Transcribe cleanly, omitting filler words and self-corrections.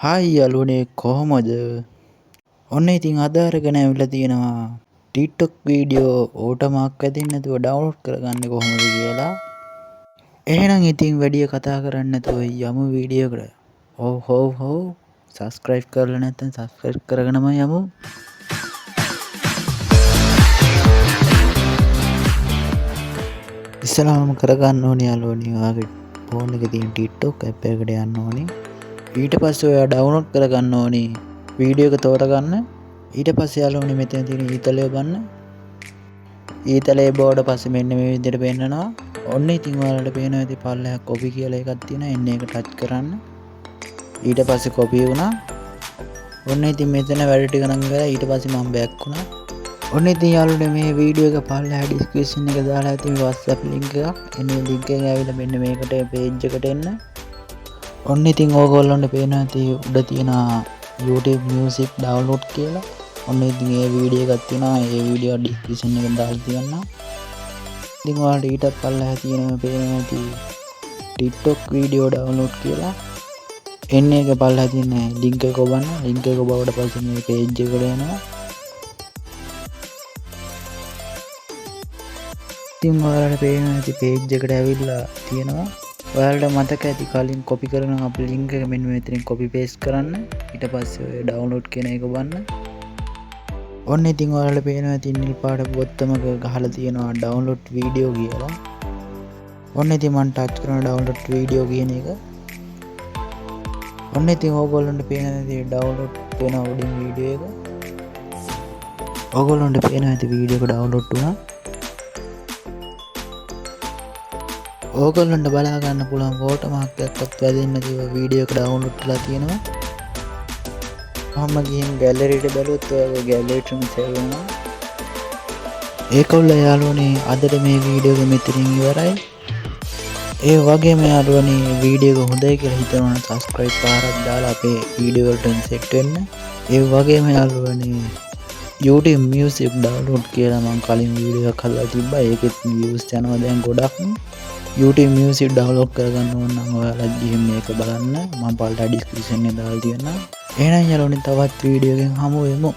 Hi යාළුවනේ, කොහොමද? ඔන්න ඉතින් අද අරගෙන ඇවිල්ලා තියෙනවා TikTok video ඕටෝමාක් වැදෙන්නේ නැතුව ඩවුන්ලෝඩ් කරගන්නේ කොහොමද කියලා. එහෙනම් ඉතින් වැඩි කතා කරන්නේ නැතුව යමු වීඩියෝ එකට. ඔව් ඔව් ඔව්, සබ්ස්ක්‍රයිබ් කරලා නැත්නම් සබ්ස්ක්‍රයිබ් කරගෙනම යමු. ඉස්සෙල්ලාම කරගන්න ඕනේ යාළුවනේ, ඔයාගේ ෆෝන් එකේ තියෙන TikTok app එකට යන්න ඕනේ. ඊට පස්සේ ඔයා ඩවුන්ලෝඩ් කරගන්න ඕනේ වීඩියෝ එක තෝරගන්න. ඊට පස්සේ යාළුවනේ මෙතන තියෙන ඊතලය ඔබන්න. ඊතලය බෝඩ පස්සේ මෙන්න මේ විදිහට පෙන්නනවා. ඔන්න ඉතින් ඔයාලට පේනවා ඇති පල්ලෙහා කොපි කියලා එකක් තියෙනවා. එන්න ඒක ටච් කරන්න. ඊට පස්සේ කොපි වුණා. ඔන්න ඉතින් මෙතන වැඩ ටික නම් ඉවරයි. ඊට පස්සේ මම බෑක් වුණා. ඔන්න ඉතින් යාළුවනේ මේ වීඩියෝ එක පල්ලෙහා ඩිස්ක්‍රිප්ෂන් එක දාලා ඇති මේ WhatsApp link එකක්. එන්නේ ලින්ක් එක ඇවිල්ලා මෙන්න මේකට පේජ් එකට එන්න. ඔන්න ඉතින් ඕගොල්ලන්ට පේනවා ඇති උඩ තියෙන YouTube Music download කියලා. ඔන්න ඉතින් ඒ වීඩියෝ එකක් තියෙනවා. ඒ වීඩියෝ ඩිස්ක්‍රිප්ෂන් එකෙන් දාලා තියන්නම්. ඉතින් ඔයාලට ඊටත් පල්ලෙහා තියෙනවා පේනවා ඇති TikTok video download කියලා. එන්න එක පල්ලෙහා තියෙන ලින්ක් එක ඔබන්න. ලින්ක් එක ඔබවට පස්සේ මේ පේජ් එකට එනවා. ඉතින් ඔයාලට පේනවා ඇති පේජ් එකට ඇවිල්ලා තියෙනවා. ඔයාලට මතක ඇති කලින් කොපි කරන අපේ ලින්ක් එක මෙන්න මෙතනින් කොපි පේස්ට් කරන්න. ඊට පස්සේ ඔය ඩවුන්ලෝඩ් කියන එක ඔබන්න. ඔන්න ඉතින් ඔයාලට පේනවා ඇති නිල් පාට බොත්තමක ගහලා තියෙනවා ඩවුන්ලෝඩ් වීඩියෝ කියලා. ඔන්න ඉතින් මං ටච් කරන ඩවුන්ලෝඩ් වීඩියෝ කියන එක. ඔන්න ඉතින් ඕගොල්ලන්ට පේනවා ඇති ඩවුන්ලෝඩ් වෙන උඩින් වීඩියෝ එක. ඕගොල්ලන්ට පේනවා ඇති වීඩියෝ එක ඩවුන්ලෝඩ් වුණා. ඕගොල්ලන්ට බලා ගන්න පුළුවන් වෝටර්මාර්ක් එකක්වත් වැදෙන්නේ නැතිව වීඩියෝ එක ඩවුන්ලෝඩ් කරලා තියෙනවා. ඔහොම ගිහින් ගැලරියට බැලුවොත් ඔයාගේ ගැලරියටම සේව් වෙනවා. ඒකවල යාළුවනේ අදට මේ වීඩියෝ එක මෙතනින් ඉවරයි. ඒ වගේම යාළුවනේ වීඩියෝ එක හොඳයි කියලා හිතනවා නම් සබ්ස්ක්‍රයිබ් පාරක් දාලා අපේ වීඩියෝ වලට සෙට් වෙන්න. ඒ වගේම යාළුවනේ YouTube Music download කියලා මං කලින් වීඩියෝ එකක් හදලා තිබ්බා. ඒකෙත් views යනවා දැන් ගොඩක්. YouTube Music download කරගන්න ඕන නම් ඔයාලා ගිහින් මේක බලන්න. මං පල්ලෙහා ඩිස්ක්‍රිප්ෂන් එකේ දාලා තියන්නම්. එහෙනම් යාළුවනේ තවත් වීඩියෝ එකකින් හමු වෙමු.